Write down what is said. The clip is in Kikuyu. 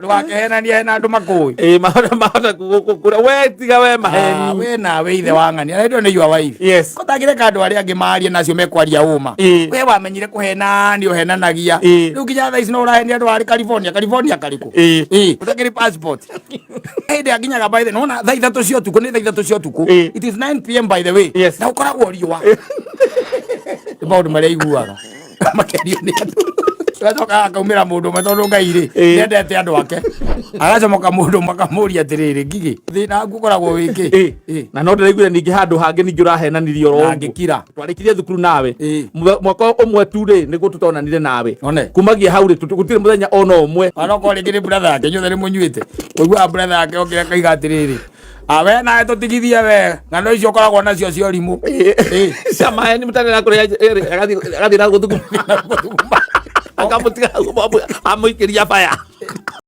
Ndũgakĩhenanie hena andũ makũĩ. Ĩĩ, mahota mahota kũra we tiga we Ah, maheni. We nawe ithe wa ng'ania na ĩndĩ nĩ your wife. Yes. Kotangĩreka andũ arĩa angĩ marie nacio mekwaria ũma. We wamenyire kũhenani ũhenanagia. Rĩu nginya thaa ici no ũrahenia andũ arĩ California. California karĩkũ? Ĩĩ, ũtakĩrĩ passport. Hĩndĩ akinyaga by the nona thaa 3 cia ũtukũ, nĩ thaa 3 cia ũtukũ. It is 9 p.m. by the way. Na ũkoragwo riũa. Nĩ maũndũ marĩa iguaga makerio nĩ andũ. Gacoka akaumĩra mũndũ ũmwe, tondũ Ngai rĩ nĩendete andũ ake, agacomoka mũndũ ũmwe akamũria atĩrĩrĩ, "Ngigĩ, thĩna waku ũkoragwo wĩkĩ?" Na no ndĩraiguire ningĩ handũ hangĩ ningĩ ũrahenanirie oro Na ũguo. Ngĩkira. Twarĩkirie thukuru nawe. Mwaka ũmwe tu rĩ, nĩguo tũtonanire nawe. One. Kumagia hau rĩ, gũtirĩ mũthenya ona ũmwe. Onokorwo rĩngĩ nĩ brother yake, inyuothe nĩ mũnyuĩte, ũiguaga brother yake okire akaiga atĩrĩrĩ, "Ah, we nawe tũtigithie, we ng'ano icio ũkoragwo nacio cia ũrimũ." Cia maheni mũtarĩ kũrĩa agathiĩ na gũthuguma, akamũtiga amũikĩria baya.